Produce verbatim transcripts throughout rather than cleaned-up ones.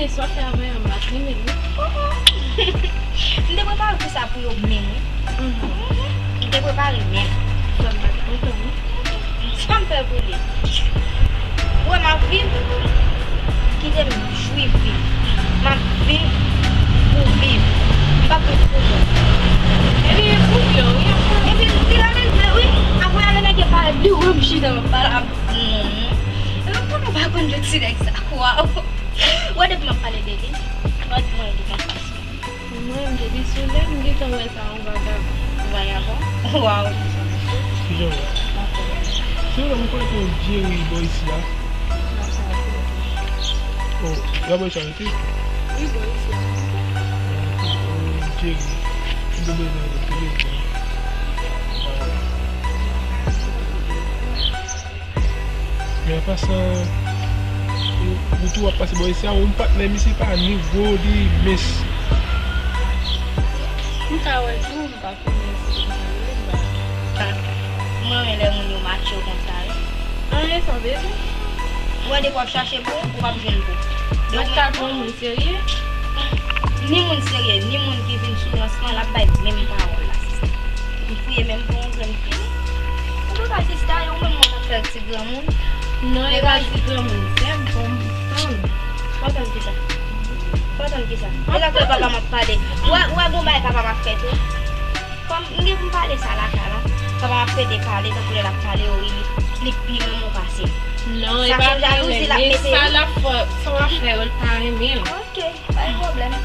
Sa w fè avè a, m pa t renmen l, wi. M te prepare pou sa pou yo menm, wi. Mhm. M te prepare menm. Sa m pa t kontan, wi. Sa m fè pou li? Ou wè m ap viv, kite m jwi vi m. M ap viv pou viv. M p ap viv pou moun. Epi pou yo, wi, ap fè. Epi li renmen l vre, wi. Apre ale nèg yo pale, li wè m chita, m ap pale, ap, hmm. Epi pou nou pa konn tout ti nèg sa, waw. Ou wè depi m ap pale de li, ou pa di mwen li nan fas mwen. Mwen, m depi sou lè m gentan wè sa yon vagabon. Vagabon? Waw. Kijan w wè? Se vre, m konnen gen yon Jerry bò isi a. Oh, y a bò isi a rete? Wi, bò isi a. Oh, Jerry. M te bezwen rete, m te bezwen. Men an pasan, ou, ou tou w ap pase bò isi a, yon patnè misye pa ni gwo, ni mens. M ka wè tou, m pa konnen si se konsa yo ye, m pa. Mwen renmen lè moun yo macho konsa, wi. Anyen sa w vle di? Ou wè depi w ap chache pou, ou p ap jwenn pou. Mwen ta pran moun serye? Ni moun serye, ni moun ki vin sou rans lan, l ap bay menm pawòl la, sista. M priye menm pou yon grenn fini. Antouka, sista, e ou menm mwen k ap fè l ti granmoun. Non, e pa ti granmoun, sè m, fò m tann. Fò w tann kisa? Fò w tann kisa? E lè ke papa m ap pale. Ou wè, ou wè gon bagay papa m ap fè tou? Kòm m gen pou m pale sa lakay la, papa m ap plede pale, tankou lè l ap pale yo, li, li pi renmen w pase. Non, e pa pi renmen, men sa l ap fè, sa w ap fè yo, l pa renmen l. Ok, pa gen pwoblèm.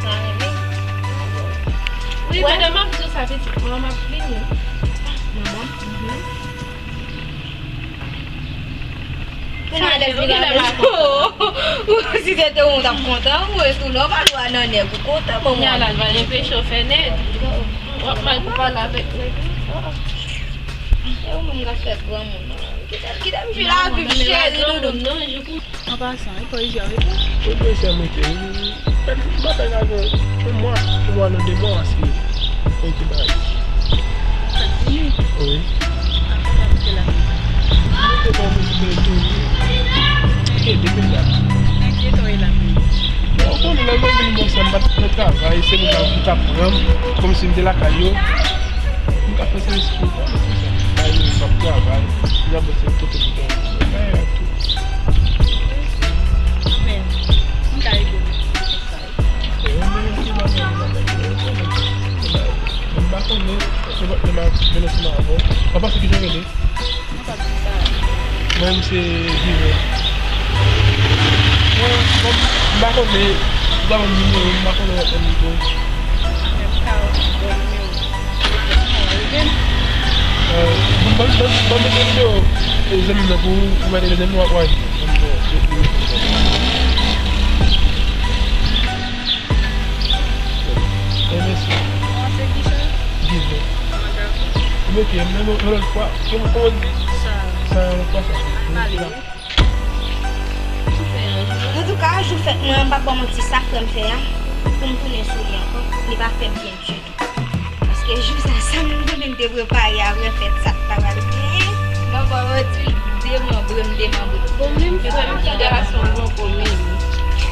Pa renmen. Wi, pandan m ap di w sa, pitit, manman m ap vini. Manman m, mhm. Kounye a lè l vin avè l. Si se te ou, ou t ap kontan, ou retounen, ou pa dwe nan nèg, ou kontan, bon, mwen. Kounye a la, l pral enpeche w fè nèg. W ap mal pou pale avèk nèg, wi. E ou menm k ap fè granmoun, non. Kite m, kite m jwi lavi m, cheri doudou. An pasan, e pa isi a w rete? Wi, bò isi a m rete, wi. M apèn la gen yon mwa, yon mwa nan de mwa, paske mwen te bay. Sa k vini? Wi. A konsa pou kèl ane? Mwen te bay mwen te tou. Gen de mil la. Nan ki eta w ye la menm? Bon, ou konnen lè mwen vin bò sa, m pa t nan travay, se moun sa ki t ap pran m, kòmsi m te lakay yo. M ka fè sèvis pou yo, men se sa. Bay yo, m ap travay. M ap bò se kote pou mwen. Bay yo tou. Amèn. M ka ede w. Mwen pa konnen, se pa mwen menm ansanm avè w. Ou pa panse ki jan rele? Mwen pa di sa. Mwen menm se Vive. Mwen, mwen, m pa konnen, ou pa ban m nimewo, m pa konnen wè nimewo. Mwen ka wè nimewo. Ban m, ban m, ban m mete nimewo, e, zanmi m nan pou ou, ou mete zanmi m nan, w ap wè. E, mèsi. Ou se kisa? Gizmo. An, dakò. Ebyen, ok, men yon, yon lòt fwa, kòman, kòman di? Sa. Sa, yon lòt fwa, sa. Al pale, wi. Antouka, jou fèt mwen an, m p ap ba w manti, sa frè m fè a, pou m tounen sou li ankò, li pa fè m byen ditou. Paske jou sa, sa m konnen m te prepare avè fèt sa t ta pral genyen. Mwen pa wè di demanbre m demanbre. Bon, menm frè m ki gason, m poko mennen.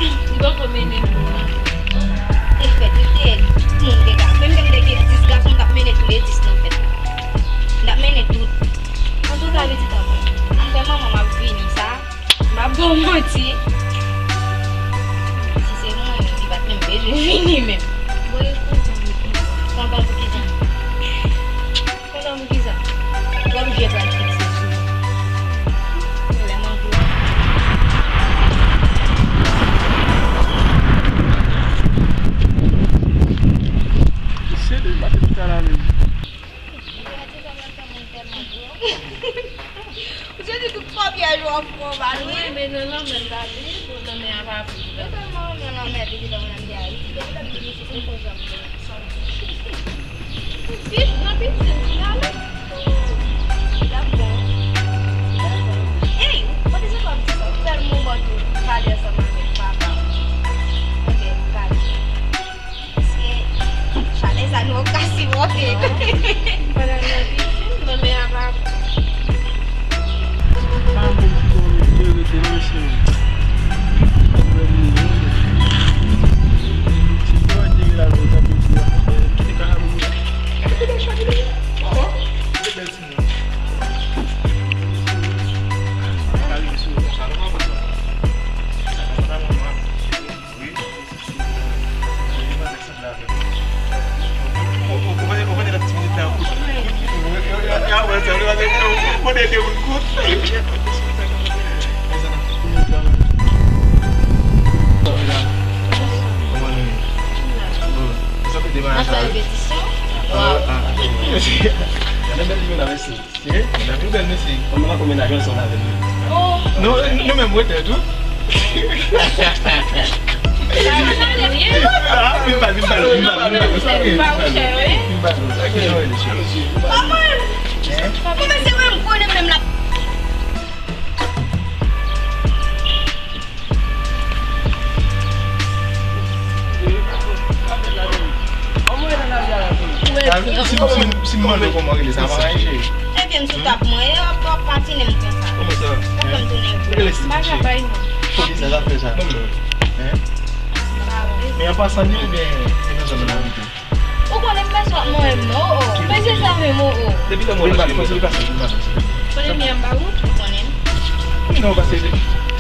M poko mennen moun nan. Te fèt, li te moun te ka. Menm ke m te gen dis gason, m t ap mennen tou le dis nan fèt la. M t ap mennen tout. Antouka, pitit an mwen, m fè manman m ap vini sa. M ap ba w manti. Si se mwen, li pa t menm bezwen vini menm. Bon, e kontan pou ki jan? Kontan pou ki jan? Kontan pou ki sa? W oblije pral fikse sou li. Pwoblèm anpil. Se de maten tout a la menm. Ou se di tout fò pyèj ou an fon ba nou. Wi, men nan lanmè m ta di pou lanmè a pa pli. Mwen tèlman renmen lanmè depi lè mwen te Ayiti, depi lè m vin isit, se konsa m vle sòti. Pis, nan pisin, m ale. Li t ap bon. Li t ap bon. Ey, ou te se pa m di sa, ou fè l moman tou, pale ansanm avèk papa. Ok, pale. Paske chalè sa nou ap ka sipòte. Pandan n nan pisin, lanmè a pa bon. Pa bon pou mwen, mwen rete nan misyon. Mwen vle, mwen vle. Mande de moun kout. Sa fè de bagay sa. Gade bèl timoun la, mèsi. Li bèl tou bèl, mesye. Kòman w ap menaj ansanm avè l? Non, nou menm wete tou. Ah, vin pale, vin pale, vin pale, vin pale. Vin pale. Kòman? Kòman se mwen m konnen menm la. Si, si, si m mande w kòman w rele, sa va mache? Ebyen, m sou tap mwen, e w ap patine m konsa. Kòman sa? Ou fè m tounen vre. M pa ka bay non. Polis la, sa fè sa. Men an pasan li oubyen se nan zòn nan l abite? Ou konnen m pa sot mwen menm non, o, o. Men se sa menm, o, o. Depi lè mwen la, fò se li pase, li pase. Konnen li anba ou? Ou konnen. Non, paske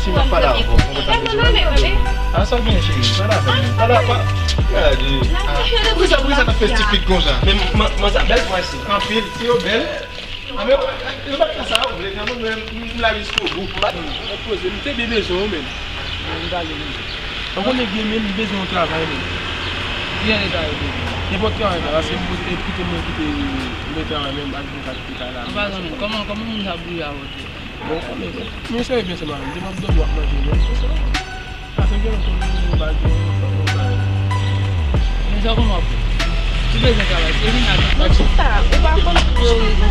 si m ap pale avè w, mwen kontan. Mwen mande, mande. Ah, sa w gen, cheri? Pale avè m. Pale avè m. Gade. Ah, poukisa, poukisa n ap fè stipid konsa? Men, man, man, sa bèl frè se. Anpil, si yo bèl. Ah, men, yo pa fè sa, yo vle, men mwen, m, m la jiskobou. M ap poze, m te byen bezwen w menm. Men m pa gen bezwen. Ou konnen byen, men m bezwen yon travay menm. Ki jan de travay ou bezwen? Nenpòt travay, men, paske m poze, kite mwen kite, mwen travay menm, ak mwen ka kite kay la. Ou pa zanmi, kòman, kòman moun sa bouyi avè w? Bon, men, men se byen se mari m, depi m ap dòmi w ap manje, men se sa. Sa fè gen lontan nou pa gen, pa gen bagay. Men sa kòman w ap fè? Ou bezwen travay, se vin ak. Bon, chita, ou pa konn priyorite.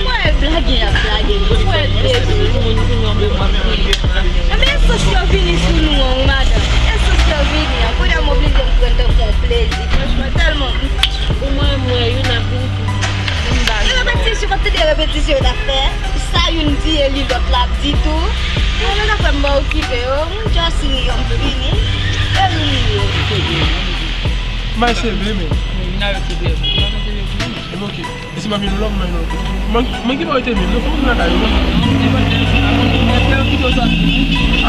Mwen blage y ap blage, mwen bezwen. Ebyen, esans yo vini sou nou an, wi, madanm. Esans yo vini an. Kounye a m oblije m pran tankou yon plezi. Franchman, tèlman. Ou mwen, mwen, youn ap vini pou mwen. E repetisyon, w ap tande repetisyon yo t ap fè. Sa youn di e li lòt la ap di tou. Mwen, mwen ta fè m pa okipe yo. M just ri yo, m fini. E ri m ye. May seve, men. Vin avèk seve. Mwen, mwen seve pou mwen. E m oke. E si m ap vin lòm, mwen, non. Mwen, mwen ki pa rete vin, non, fò m vin lakay ou, non.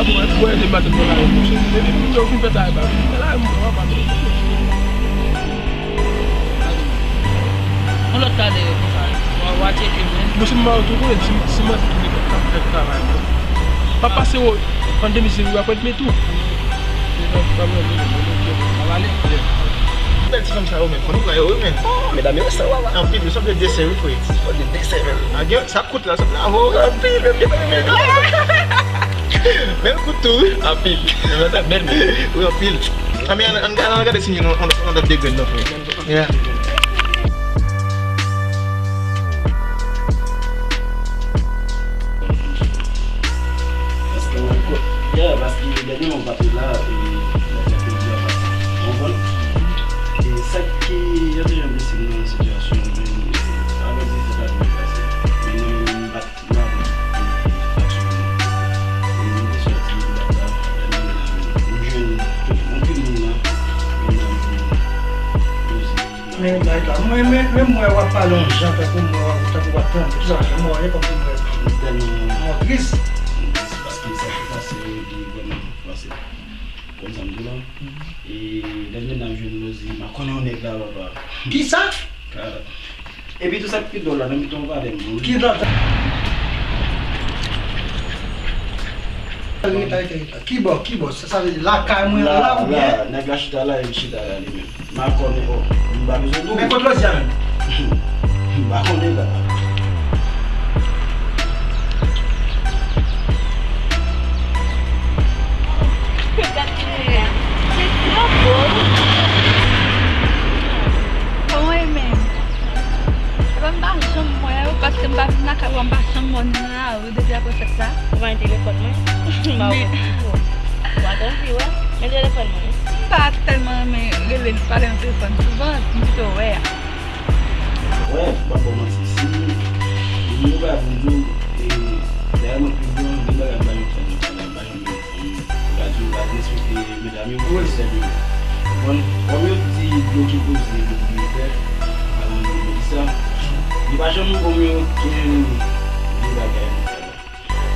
Apre, wè, wè, de maten, mwen la, mwen, cheri. Depi m fin fè sa, e pa vin. Fè la, mwen, mwen, mwen. Yon lòt talè konsa, w a, w a tcheke mwen. Bon, si m ba w tou, konnen, si, si m antre tou, m ap fè travay mwen. Pa pase w an demi seri, w ap met tou. Bèl ti fanm sa yo, men, fò nou pran yo, wi, men. Oh, medam yo, sa w a. Anpil, yo sanble desè, wi, frè. Sanble desè, men. A, gen, sa kout la, sanble avo. Anpil, men, men, men. Bèl kout tou, wi. Anpil. Bèl, men. Wi, anpil. A, men, ann, ann, ann gade si nou, ann, ann, ann, de grenn, non, frè. Yeah. Paske, yeah, paske dènye mwa m pa t la, e, mwen fè pèdi yon pati. Ou konprann? E sa ki, yo te janm blese m nan sitiyasyon, men, e, alò di, se pa byen pase. Men, mwen, mwen pa t Men, men, men, men mwen w ap pale yon jan tankou mwen, tankou w ap tann. Kisa w ap fè? Mwen, e kòmsi mwen, mwen tris. Paske sa ki pase yo, li vrèman fòse. Konn sa m di w la. E lè m vin nan jwenn Lozi, m ap konnen yon nèg la, papa. Kisa? Ka- Epi tou sa k pi dwòl la, nan mitan yon valè moun. Ki dwòl sa? Reta, reta, reta. Ki bò, ki bò? Sa, sa vle di lakay mwen an la, oubyen? La, nèg la chita la, e li chita la li menm. M pa konnen, o, m pa bezwen di w. Men kot Lozi a menm? M pa konnen, papa. Gad moun nan. Se gwo bòs. Kòman e menm? Epa m pa janm wè yo, paske m pa vin lakay ou, m pa janm wè w nan lari depi apre fèt sa. Ou pa gen telefòn mwen? M pa wè. Ou pa t anvi wè? Men telefòn mwen. M pa tèlman renmen rele, pale nan telefòn souvan, m pito wè a. Wè, m p ap ba w manti. Si m gen yon bagay pou m di w, e, dayè mwen pi bon, gen bagay m pa janm fè nan travay, m pa janm gen yon fanm. M ka di w, m pa derespekte medam yo, mwen sèl yo. Konprann? Kòm yo di dlo ki poze, dlo ki dwe fè, alò, m di sa. Li pa janm ban m okenn vye bagay nan travay.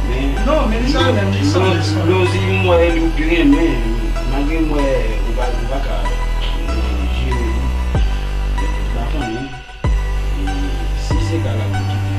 Men, non, men li sa menm, li san, li san. Lozi, m wè li ou pi renmen, malgre m wè ou pa, ou pa ka, e, jere li. M pa konnen. E si se ka la, m kite.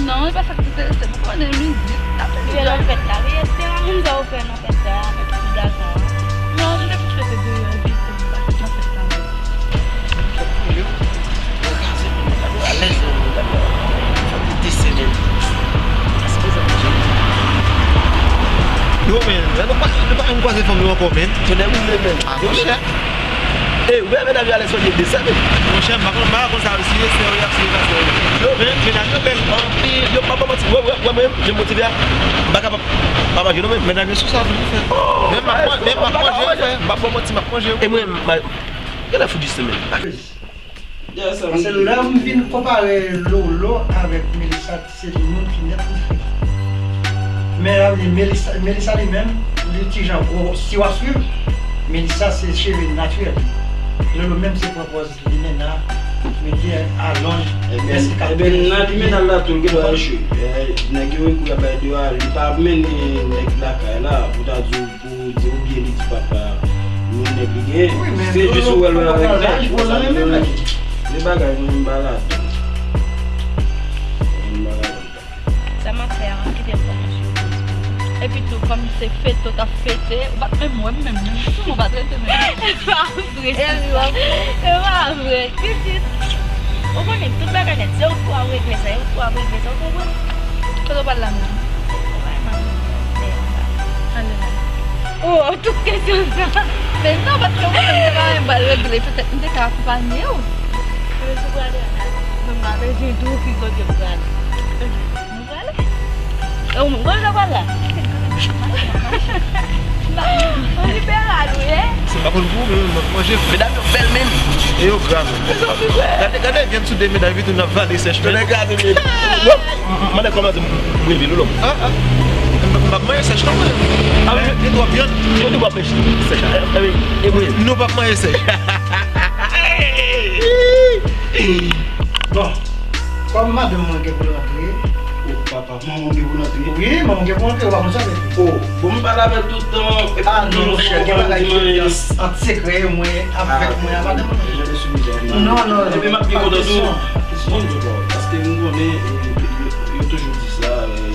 Non, e pa sa k enterese m. Ou konnen mizik, n ap fè mizik. Lè w fèt la, wi, espere moun sa ou fè nan fèt la, avèk ti gason an. Non, m te pou fete deyò, epi se m pa nan fèt la menm. Yo, men, nou pa, nou pa menm kwaze fanm yo ankò, men. Tounen ou menm, men. Ah, monchè. Ey, ou wè medam yo alèz fò yo desen, men. Monchè, m pa konn, m pa konn sa, si yo sè yo, y ap sere, y ap sere. Yo, men, medam yo bèl. Anpil, yo, m pa ba w manti, wè, wè, wè, mwen, jan m motive a, m pa kapab pa manje, non, men. Medam yo sou sa, toujou fè. Men m ap man-, men m ap manje, frè. M pa ba w manti, m ap manje. E mwen, m a, genlè fout jis, men. Paske lè m vin konpare Lolo avèk Melissa, se de moun ki nèt diferan. Men, sa vle di, Melissa, Melissa li menm, li ti jan gwo, si w ap swiv, Melissa se cheve natirèl li. Lolo menm se pran pòz limena, mete alonj, mèsi k ap. Ebyen, nan limena la tou, l gen dwa echwe. Eh, nèg yo kou y ap bay deyò a, li pa mennen nèg lakay la, pou ta di w pou di oubyen li di papa, yon nèg li gen. Wi, men se jis ou wè l wè l avèk nèg, ou sa vle di. Se bagay mwen m pa ladan. Mwen m pa ladan. Sa m ap fè a, kite m pran yon sipriz pou ou. Epi tou, kòm se fete w t ap fete, ou pa t menm wè m menm, menm si w pa t rete menm. E pa vre, sista. E pa vre. Pitit. Ou konnen tout bagay nèt, se ou k pou ap regle sa, e ou k pou ap regle sa, ou konprann? Kote w pral la menm? Ale la. Oh, tout kesyon sa. Men non, paske mwen menm te ka menm pral regle, petèt m te ka akonpanye w. Kote w prale a? Mwen m pa bezwen di w ki kote m prale. Nou prale? E ou menm, kote w pral la? Ou liberal, wi, eh? Se pa konn pou ou, men mwen manje. Medam yo bèl menm. E yo gra menm. Gade, gade, vyann sou de medam, epi tou n ap vale sèch menm. Tonnè kraze m ye. M, m, mande kòman se m, m rele Lolo. Ah, ah. M, m p ap manje sèch non, mwen. Ah, wi. E twòp vyann. Yo di w ap manje sèch. Eh, eh, eh, eh, wi. Nou p ap manje sèch. Bon, kòm madanm mwen gen pou l rantre. Oh, papa. Manman w gen pou l antre? Wi, manman w gen pou l antre, ou pa konn sa, men. Oh, bon, m pale avè l tout tan, epi ah, non, monchè, gen bagay ki ant sekrè yo, mwen, avèk mwen, a madanm mwen. Jan de sou mizè. Non, non, non, epi m ap byen kontan tou. Pa kesyon, pa kesyon. Bon, paske m konnen, eh, yo, yo toujou di sa, eh,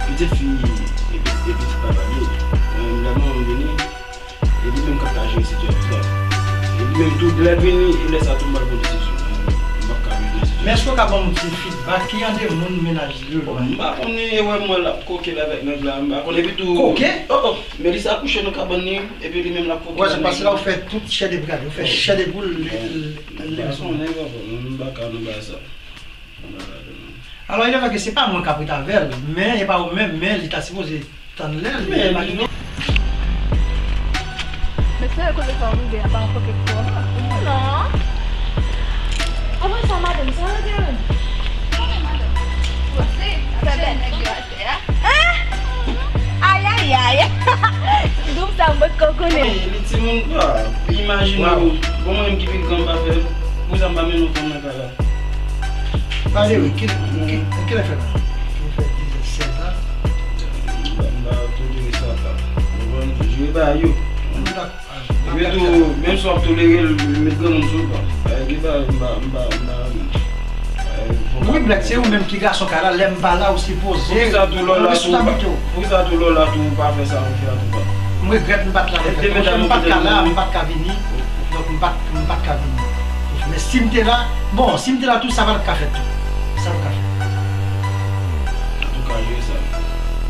pitit fi, e pi, e pitit papa l ye. Eh, lè manman m vini, e li menm k ap ka jere sitiyasyon sa. E li menm tou, lè l vini, e lè sa tou, m pral pran desizyon. M p ap ka viv nan sitiyasyon. Men èske w ka ban m yon ti feedback? Ki jan de moun mennaj Lolo a ye? M pa konnen, e wè m wè l ap koke l avèk nèg la, m pa konnen, epi tou. Koke? Oh, oh, Melissa kouche nan kabann li, epi li menm l ap koke. Wè, se paske la ou fè tout chè de poul, ou fè chè de poul, li, li, li, m pa konnen, papa, m pa ka nan bagay sa. Alò, il est vrai que se pa mwen k ap ret avè l, men e pa ou menm, men li ta sipoze tann lè l, men imajine w. Men se kote sa w rive a pa yon koke ki twò mal pou mwen. Non. Apre sa, madanm, sa rete menm? Konnen madanm. Poze, ap chèche nèg yo atè a. Hein? Ayayay! Double sa, m potko konnen. Wi, li timoun, ah, imajine w. Bon, mwen menm ki pi gran m pa fè, poukisa m pa mennen yon fanm nan kay la? By the way, ki, ki, kilè fè la? Ou fè diz è sèz la? M pa, m pa tolere sa, pa. Ou konprann? Jwe ba yo. Epi tou, menm si w ap tolere l, met granmoun sou l, pa. Eh, gen bagay m pa, m pa, m pa renmen. Eh, wi, Black, se ou menm ki gason kay la, lè m pa la, ou sipoze. Poukisa tou lè w la tou, poukisa tou lè w la tou, ou pa fè sa, ou fè a tou, pa? M regrèt m pa t la, m pa t ka la, m pa t ka vini. Donk, m pa t, m pa t ka vini. Men si m te la, bon, si m te la tou, sa pa t ka fèt tou. Sa pa t ka fèt. Antouka, jere sa.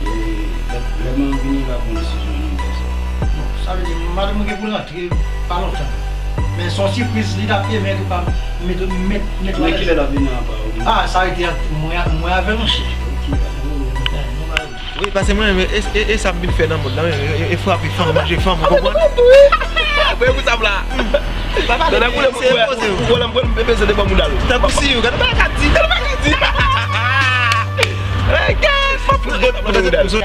E lè, lè manman vini, l ap pran desizyon li, m fè sa. Bon, sa vle di, madanm mwen gen pou l rantre pa lontan. Men se yon sipriz li t ap ye, men li pa met, met, met. Men kilè l ap vini apa ou? Ah, sa rete ant mwen, mwen avè l, monchè. Ok, dakò. Wi, paske mwen, e, e, e sa m vin fè nan mond lan, e, e, e frape fanm, manje fanm, ou konprann? Mwen pou sa m la. Papa, se poze w. Ou wè lè m pran m bezwen devan mouda l. Tankou si yo, gade bagay k ap di, gade bagay k ap di.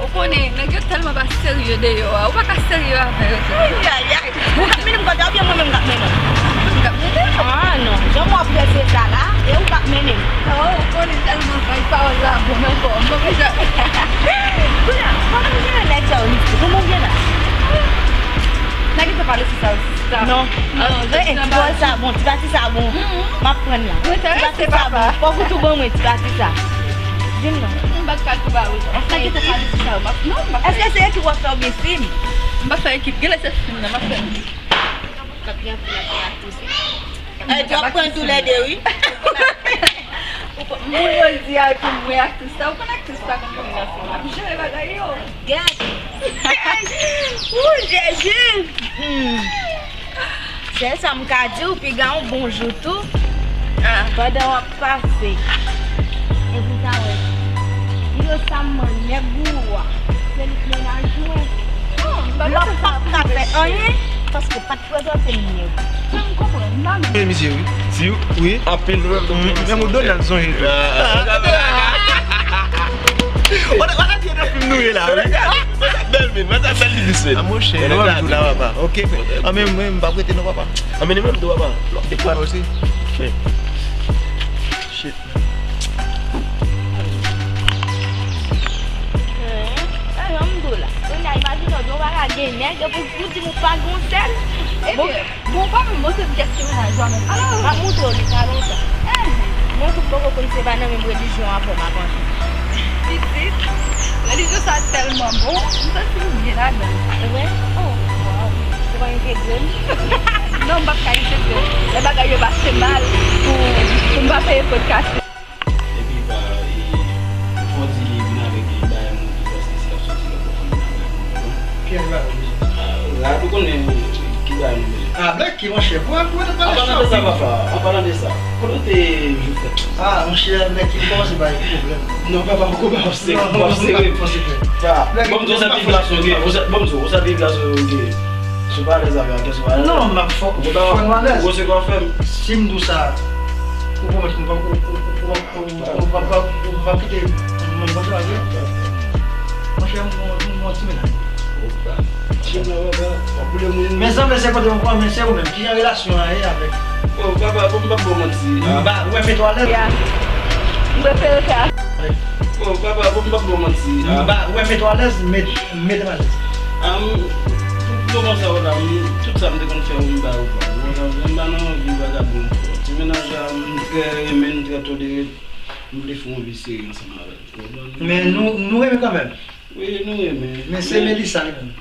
Ou konnen, nèg yo tèlman pa serye deyò a, ou pa ka serye avè yo tou. Ayayay. Ou k ap mennen m kote a oubyen mwen menm k ap mennen w? Ou k ap mennen m? Ah non, jan w ap prese sa la, e ou k ap mennen m. Oh, ou konnen tèlman fay pawòl la bon ankò. M pa bezwen. Kounye a, kòman w jere nèg sa yo, Misty? Kòman w jere la? Nèg yo te pale sou sa yo, sista. Non. Non, e, ti bòl sa bon, ti pati sa bon. M ap pran la. Ti pati sa bon. Fòk ou tou ban mwen ti pati sa. Fim nan. M pa t ka tou ba wi. Èske se ekip w ap fè oubyen fim? M pa fè ekip. Genlè se fim nan m ap fè. K ap gen anpil aktris. Ay, w ap pran toulède wi. Moun yo di a epi mwen aktris sa. Ou konn aktris pa konn vini nan fim. M ap jere bagay yo. Gad. Wou, Jezi. Hmm. Sèl sa m ka di w, piga yon bonjou tou. Ah. Pandan w ap pase. Epi w ta wè. Yo sa m mannyè gou a. Se li k mennaj mwen. Oh, m pa Lòt pa ka fè anyen, paske w pa t prezante m nèg. Sa m konprann, m pa menm. Men misye wi. Si wi. Anpil nou menm nou. Menm ou Donald sonje tou. Wata wata di nan fim nou ye la wi. Wata bèl men, wata bèl li di se. A monchè, nou menm tou la papa. Ok frè. An men mwen m p ap rete non papa. An men nou menm tou papa. Lòt de fwa osi. Shit. Sa jan m di w la. Kounye a imajine w di w pa ka gen nèg epi w di m ou pa gen yon sèl. Ebyen, bon, w pa menm montre m kiyès ki mennaj ou a menm. Ala w. M ap montre w li pa lontan. Mwen tou m poko konn se pa nan menm relijyon avè w m ap antre. Pitit, relijyon sa tèlman bon, m santi m byen ladan l. Vre? Oh, waw. Ou va entegre m? Non, m p ap ka entegre w. Lè bagay yo pase mal, pou, pou m pa peye pòt kase. Epi pa, e, fò di li vin avèk, e, bagay moun ki panse si l ap soti lòt bò fò vin avèk moun, ou konprann? Ki bagay moun bezwen? Ah, la, nou konnen ki bagay nou bezwen. Ah, Black, ki monchè, pou, pou mete pale. An palan de sa, papa, an palan de sa, kote w te jou fèt? Ah, monchè, Black, ki kòmanse bay pwoblèm. Non, papa, ou kòmanse, ou kòmanse. Pa, bon, m di w, sa viv la, se yon gen, bon, m di w, sa viv la, se yon gen. Si w pa alèz avè l, kè si w alèz. Non, m ap fò, fò nou alèz. Ou resevwa fè m. Si m di w sa, ou pwomèt m pa, ou, ou, ou, ou, ou, ou, ou, ou pa, ou pa, ou pa kite m, m, m konsa, wi. Monchè, m, m, m, m, ti mennaj. Opa. Ti mennaj, papa. W ap boule moun. Men zanmi, se kote m pran, men se ou menm. Kijan relasyon an ye avèk? Oh, papa, bon, m p ap ba w manti. M ba, ou wè, met w alèz. Ya. M prefere fè a. Oh, papa, bon, m p ap ba w manti. M ba, ou wè, met w alèz, met, met m alèz. Ah, m, pou, pou kòmanse a w la, m, tout sa m te konn fè, m ba ou pa. Ou konprann? M pa nan yon vi vagabon ankò. Ti mennaj la, m trè renmen l, m trè tolere l. M vle fè yon vi serye ansanm avè l. Ou konprann? Men nou, nou renmen kanmenm. Wi, nou renmen. Men se Melissa li menm.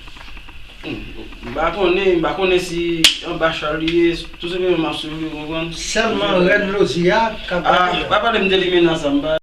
Hmm, m pa konnen, m pa konnen si anba chal li ye, tou senpleman m ap swiv li, ou konprann? Sèlman rèn Lozia k ap... Ah, pa pale m de li mennen ansanm, pa